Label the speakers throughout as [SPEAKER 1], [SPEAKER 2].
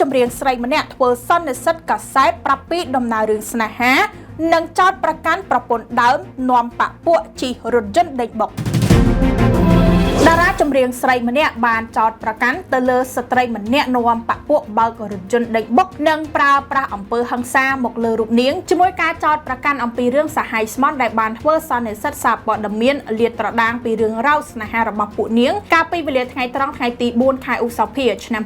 [SPEAKER 1] ចម្រៀងស្រីម្នាក់ធ្វើសន្និសិទកាសែតប្រាប់ពីដំណើររឿងស្នេហានិងចោទប្រកាន់ប្រពន្ធដើមនាំបពពួកជិះរថយន្តដេញបុកតារាចម្រៀងស្រីម្នាក់បានចោទប្រកាន់ទៅលើស្ត្រីម្នាក់នាំបពពួកបើករថយន្តដេញបុកនិងប្រើប្រាស់អំពើហិង្សាមកលើរូបនាងជាមួយការចោទប្រកាន់អំពីរឿងសាហាយស្មន់ដែលបានធ្វើសន្និសិទសារព័ត៌មានលាតត្រដាងពីរឿងរ៉ាវស្នេហារបស់ពួកនាងកាលពីវេលាថ្ងៃត្រង់ថ្ងៃទី4ខែឧសភាឆ្នាំ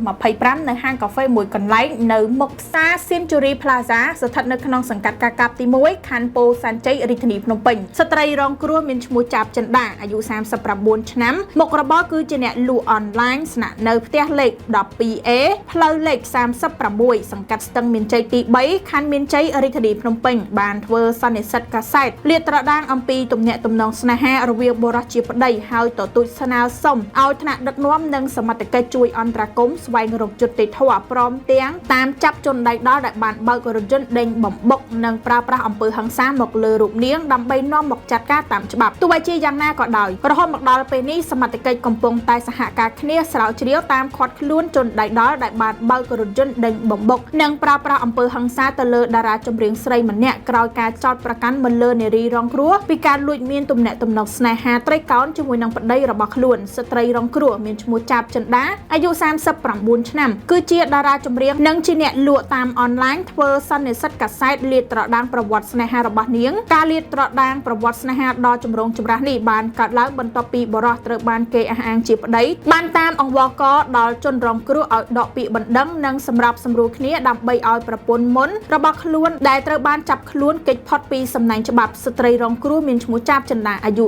[SPEAKER 1] 2025នៅហាងកាហ្វេមួយកន្លែងនៅមុខផ្សារ Century Plaza ស្ថិតនៅក្នុងសង្កាត់កាកាបទី1ខណ្ឌពោធិ៍សែនជ័យរាជធានីភ្នំពេញស្ត្រីរងគ្រោះមានឈ្មោះចាប់ចិន្តាអាយុ39ឆ្នាំមុខរបរគឺជាអ្នកលក់អនឡាញស្នាក់នៅផ្ទះលេខ 12A ផ្លូវលេខ36សង្កាត់ស្ទឹងមានជ័យទី3ខណ្ឌមានជ័យរាជធានីភ្នំពេញបានធ្វើសន្និសិទកាសែតលាតត្រដាងអំពីទំនាក់ទំនងស្នេហារវាងបុរសជាប្តីហើយទទូចស្នើសុំឲ្យថ្នាក់ដឹកនាំនិងសមត្ថកិច្ចជួយអន្តរាគមន៍ស្វែងរកយុត្តិធម៌ព្រមទាំងតាមចាប់ជនដៃដល់ដែលបានបើករថយន្តដេញបំបុកនិងប្រើប្រាស់អំពើហិង្សាមកលើរូបនាងដើម្បីនាំមកចាត់ការតាមច្បាប់ទោះបីជាយ៉ាងណាក៏ដោយរហូតមកដល់ពេលនេះសមត្ថកិច្ចកំពុងតែសហការគ្នាស្រាវជ្រាវតាមឃាត់ខ្លួនជនដៃដល់ដែលបានបើករថយន្តដេញបំបុកនិងប្រើប្រាស់អំពើហិង្សាទៅលើតារាចម្រៀងស្រីម្នាក់ក្រោយការចោទប្រកាន់មកលើនារីរងគ្រោះពីការលួចមានទំនាក់ទំនងស្នេហាត្រីកោណជាមួយនឹងប្តីរបស់ខ្លួនស្ត្រីរងគ្រោះមានឈ្មោះចាប់ចិន្តាអាយុ39ឆ្នាំគឺជាតារាចម្រៀងនិងជាអ្នកលក់តាមអនឡាញធ្វើសន្និសិទកាសែតលាតត្រដាងប្រវត្តិស្នេហារបស់នាងការលាតត្រដាងប្រវត្តិស្នេហាដ៏ចម្រូងចម្រាសនេះបានកើតឡើងបន្ទាប់ពីបុរសត្រូវបានគេអះអាងជាប្តីបានតាមអង្វរកដល់ជនរងគ្រោះឲ្យដកពាក្យបណ្ដឹងនិងសម្របសម្រួលគ្នាដើម្បីឲ្យប្រពន្ធមុនរបស់ខ្លួនដែលត្រូវបានចាប់ខ្លួនគេចផុតពីសំណាញ់ច្បាប់ស្ត្រីរងគ្រោះមានឈ្មោះចាប់ចិន្តាអាយុ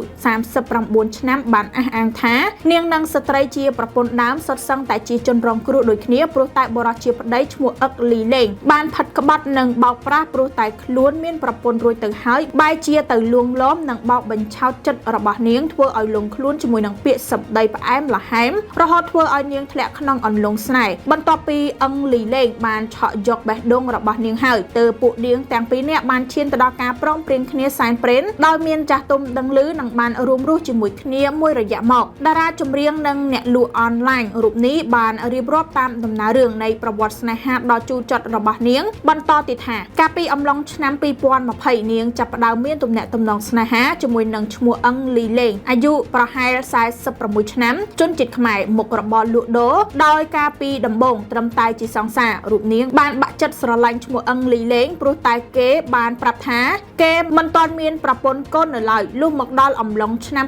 [SPEAKER 1] 39ឆ្នាំបានអះអាងថានាងនិងស្ត្រីជាប្រពន្ធដើមសុទ្ធសឹងតែជាជនរងគ្រោះដូចគ្នាព្រោះតែបុរសជាប្តីឈ្មោះអឹកលីលេងបានផិតក្បត់និងបោកប្រាស់ព្រោះតែខ្លួនមានប្រពន្ធរួចទៅហើយបែរជាទៅលួងលោមនិងបោកបញ្ឆោតចិត្តរបស់នាងធ្វើឲ្យលងខ្លួនជាមួយនឹងពាក្យសម្ដីផ្អែមល្ហែមរហូតធ្វើឲ្យនាងធ្លាក់ក្នុងអន្លង់ស្នេហ៍បន្ទាប់ពីអឹងលីលេងបានឆក់យកបេះដូងរបស់នាងហើយទើបពួកនាងទាំងពីរនាក់បានឈានទៅដល់ការព្រមព្រៀងគ្នាសែនព្រេនដោយមានចាស់ទុំដឹងឮនិងបានរួមរស់ជាមួយគ្នាមួយរយៈមកតារាចម្រៀងនិងអ្នកលក់អនឡាញរូបនេះបានរៀបរាប់តាមដំណើររឿងនៃប្រវត្តិស្នេហាដ៏ជូរចត់របស់នាងបន្តទៀតថាកាលពីអំឡុងឆ្នាំ2020នាងចាប់ផ្ដើមមានទំនាក់ទំនងស្នេហាជាមួយនឹងឈ្មោះអឹងលីលេងអាយុប្រហែល46ឆ្នាំជនជាតិខ្មែរមុខរបរលក់ដូរដោយការពីដំបូងត្រឹមតែជាសង្សាររូបនាងបានបាក់ចិត្តស្រឡាញ់ឈ្មោះអឹងលីលេងព្រោះតែគេបានប្រាប់ថាគេមិនទាន់មានប្រពន្ធកូននៅឡើយលុះមកដល់អំឡុងឆ្នាំ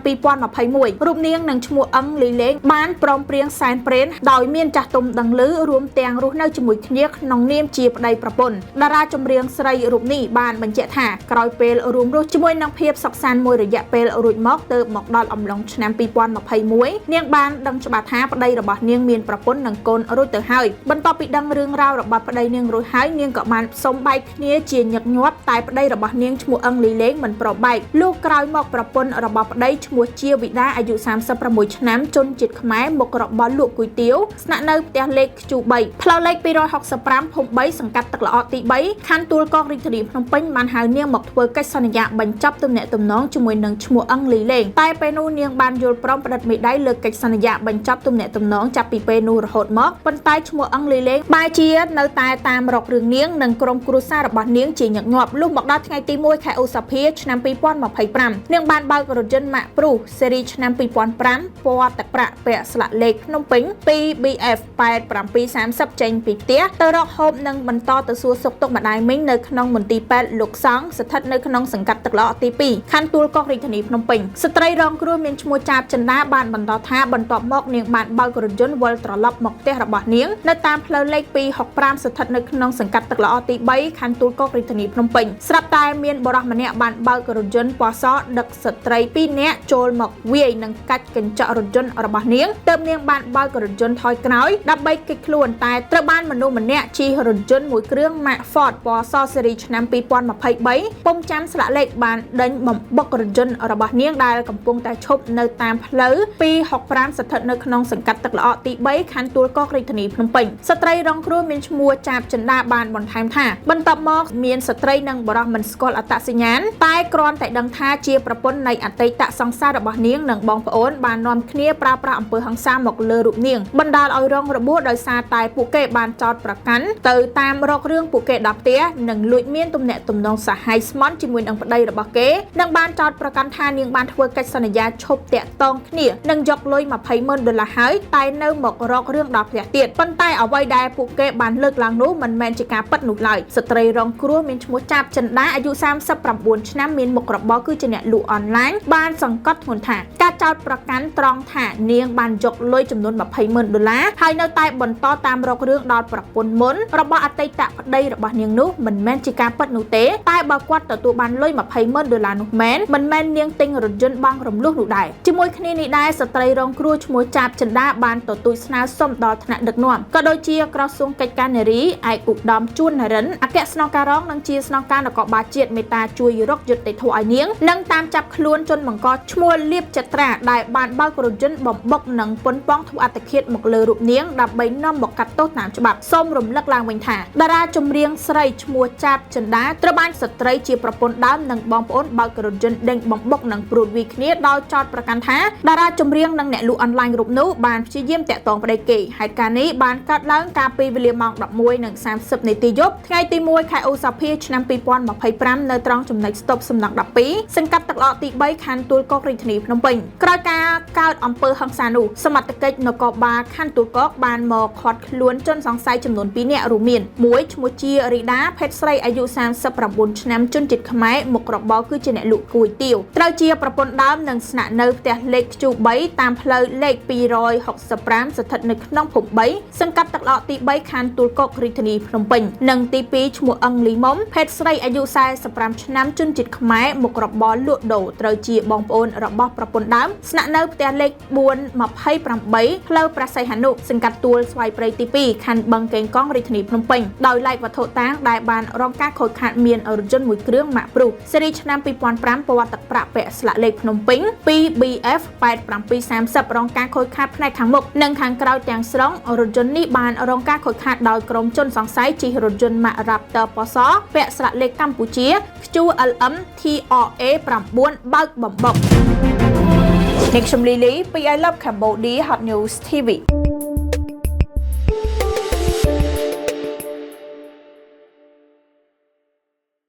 [SPEAKER 1] 2021រូបនាងនិងឈ្មោះអឹងលីលេងបានព្រមព្រៀងសែនព្រេនដោយមានចាស់ទុំដឹងឮរួមទាំងរស់នៅជាមួយគ្នាក្នុងនាមជាប្តីប្រពន្ធតារាចម្រៀងស្រីរូបនេះបានបញ្ជាក់ថាក្រោយពេលរួមរស់ជាមួយនឹងភាពសុខសាន្តមួយរយៈពេលរួចមកទើបមកដល់អំឡុងឆ្នាំ2021នាងបានដឹងច្បាស់ថាប្តីរបស់នាងមានប្រពន្ធនិងកូនរួចទៅហើយបន្ទាប់ពីដឹងរឿងរ៉ាវរបស់ប្តីនាងរួចហើយនាងក៏បានសុំបែកគ្នាជាញឹកញាប់តែប្តីរបស់នាងឈ្មោះអឹងលីលេងមិនព្រមបែកលុះក្រោយមកប្រពន្ធរបស់ប្តីឈ្មោះជាវិដាអាយុ36ឆ្នាំជនជាតិខ្មែរមុខរបរលក់គុយទាវស្នាក់នៅផ្ទះលេខ Q3 ផ្លូវលេខ265ភូមិ3សង្កាត់ទឹកល្អទី3ខណ្ឌទួលគោករាជធានីភ្នំពេញបានហៅនាងមកធ្វើកិច្ចសន្យាបញ្ចប់ទំនាក់ទំនងជាមួយនឹងឈ្មោះអឹងលីលេងតែពេលនោះនាងបានយល់ព្រមផ្តិតមេដៃលើកិច្ចសន្យាបញ្ចប់ទំនាក់ទំនងចាប់ពីពេលនោះរហូតមកប៉ុន្តែឈ្មោះអឹងលីលេងបែរជានៅតែតាមរករឿងនាងនិងក្រុមគ្រួសាររបស់នាងជាញឹកញាប់លុះមកដល់ថ្ងៃទី1ខែឧសភាឆ្នាំ2025នាងបានបើករថយន្តម៉ាកព្រុសស៊េរីឆ្នាំ2005ពណ៌ទឹកប្រាក់ពាក់ស្លាកលេខភ្នំពេញ 2BF 8730ចេញពីផ្ទះទៅរកហូបនិងបន្តទៅសួរសុខទុក្ខម្ដាយមីងនៅក្នុងមន្ទីរពេទ្យលោកសង្ឃស្ថិតនៅក្នុងសង្កាត់ទឹកល្អទី2ខណ្ឌទួលគោករាជធានីភ្នំពេញស្ត្រីរងគ្រោះមានឈ្មោះចាបចិន្តាបានបន្តថាបន្ទាប់មកនាងបានបើករថយន្តវិលត្រឡប់មកផ្ទះរបស់នាងនៅតាមផ្លូវលេខ265ស្ថិតនៅក្នុងសង្កាត់ទឹកល្អទី3ខណ្ឌទួលគោករាជធានីភ្នំពេញស្រាប់តែមានបុរសម្នាក់បានបើករថយន្តពណ៌សដឹកស្ត្រី2នាក់ចូលមកវាយនិងកាច់កញ្ចក់រថយន្តរបស់នាងទើបនាងបានបើករថយន្តថយក្រោយដើម្បីគេចខ្លួនតែត្រូវបានមនុស្សម្នាក់ជិះរថយន្តមួយគ្រឿងម៉ាក Ford ពណ៌សស៊េរីឆ្នាំ2023ពុំចាំស្លាកលេខបានដេញបំបុករថយន្តរបស់នាងដែលកំពុងតែឈប់នៅតាម តាមផ្លូវ265ស្ថិតនៅក្នុងសង្កាត់ទឹកល្អក់ទី3ខណ្ឌទួលគោករាជធានីភ្នំពេញស្ត្រីរងគ្រោះមានឈ្មោះចាបចិន្តាបានបន្ថែមថាបន្ទាប់មកមានស្ត្រីនិងបុរសមិនស្គាល់អត្តសញ្ញាណតែគ្រាន់តែដឹងថាជាប្រពន្ធនៃអតីតសង្សាររបស់នាងនិងបងប្អូនបាននាំគ្នាប្រើប្រាស់អំពើហិង្សាមកលើរូបនាងបណ្ដាលឲ្យរងរបួសដោយសារតែពួកគេបានចោទប្រកាន់ទៅតាមរករឿងពួកគេដល់ផ្ទះនិងលួចមានទំនាក់ទំនងសហាយស្មន់ជាមួយនឹងប្តីរបស់គេនិងបានចោទប្រកាន់ថានាងបានធ្វើកិច្ចសន្យាឈប់តាក់ទងគ្នានិងយកលុយ20ម៉ឺនដុល្លារហើយតែនៅមករករឿងដល់ផ្ទះទៀតប៉ុន្តែអ្វីដែលពួកគេបានលើកឡើងនោះមិនមែនជាការពិតនោះឡើយស្ត្រីរងគ្រោះមានឈ្មោះចាប់ចិន្តាអាយុ39ឆ្នាំមានមុខរបរគឺជាអ្នកលក់អនឡាញបានសង្កត់ធ្ងន់ថាការចោទប្រកាន់ត្រង់ថានាងបានយកលុយចំនួន20ម៉ឺនដុល្លារហើយនៅតែបន្តតាមរករឿងដល់ប្រពន្ធមុនរបស់អតីតប្តីរបស់នាងនោះមិនមែនជាការពិតនោះទេតែបើគាត់ទទួលបានលុយ20ម៉ឺនដុល្លារនោះមែនមិនមែននាងទិញរថយន្តបង់រំលោះនោះដែរជាមួយគ្នានេះដែរស្ត្រីរងគ្រោះឈ្មោះចាប់ចិន្តាបានទទូចស្នើសុំដល់ថ្នាក់ដឹកនាំក៏ដូចជាក្រសួងកិច្ចការនារីឯកឧត្តមជួននរិនអគ្គស្នងការរងនិងជាស្នងការនគរបាលជាតិមេត្តាជួយរកយុត្តិធម៌ឲ្យនាងនិងតាមចាប់ខ្លួនជនបង្កឈ្មោះលៀបចត្រាដែលបានបើករថយន្តបំបុកនិងប៉ុនប៉ងធ្វើអត្តឃាតមកលើរូបនាងដើម្បីនាំមកកាត់ទោសតាមច្បាប់សូមរំលឹកឡើងវិញថាតារាចម្រៀងស្រីឈ្មោះចាប់ចិន្តាត្រូវបានស្ត្រីជាប្រពន្ធដើមនិងបងប្អូនបើករថយន្តដេញបំបុកនិងព្រួតវាយគ្នាដោយចោទប្រកាន់ថាតារាចម្រៀងនិងអ្នកលក់អនឡាញរូបនោះបានព្យាយាមតាក់ទងប្តីគេហេតុការណ៍នេះបានកើតឡើងកាលពីវេលាម៉ោង11:30នាទីយប់ថ្ងៃទី1ខែឧសភាឆ្នាំ2025នៅត្រង់ចំណុចស្តុបសំណង់12សង្កាត់ទឹកល្អក់ទី3ខណ្ឌទួលគោករាជធានីភ្នំពេញក្រោយការកើតអំពើហិង្សានោះសមត្ថកិច្ចនគរបាលខណ្ឌទួលគោកបានមកឃាត់ខ្លួនជនសង្ស័យចំនួន2នាក់រួមមាន1ឈ្មោះជារីដាភេទស្រីអាយុ39ឆ្នាំជនជាតិខ្មែរមុខរបរគឺជាអ្នកលក់គុយទាវត្រូវជាប្រពន្ធដើមនិងស្នាក់នៅផ្ទះលេខ Q3 តាមផ្លូវលេខ265ស្ថិតនៅក្នុងភូមិ3សង្កាត់ទឹកល្អក់ទី3ខណ្ឌទួលគោករាជធានីភ្នំពេញនិងទី2ឈ្មោះអឹងលីមុំភេទស្រីអាយុ45ឆ្នាំជនជាតិខ្មែរមុខរបរលក់ដូរត្រូវជាបងប្អូនរបស់ប្រពន្ធដើមស្នាក់នៅផ្ទះលេខ428ផ្លូវព្រះសីហនុសង្កាត់ទួលស្វាយព្រៃទី2ខណ្ឌបឹងកេងកងរាជធានីភ្នំពេញដោយឡែកវត្ថុតាងដែលបានរងការខូចខាតមានរថយន្តមួយគ្រឿងម៉ាកព្រុសស៊េរីឆ្នាំ2005ប្រវត្តិទឹកប្រាក់ពាក់ស្លាកលេខភ្នំពេញ 2BF 8730រងការខូចខាតផ្នែកខាងមុខនិងខាងក្រោយទាំងស្រុងរថយន្តនេះបានរងការខូចខាតដោយក្រុមជនសង្ស័យជិះរថយន្តម៉ាក Raptor ពណ៌សពាក់ស្លាកលេខកម្ពុជា QLM TRA 9បើកបំបុកនេះខ្ញុំលីលីពី I Love Cambodia Hot News TV។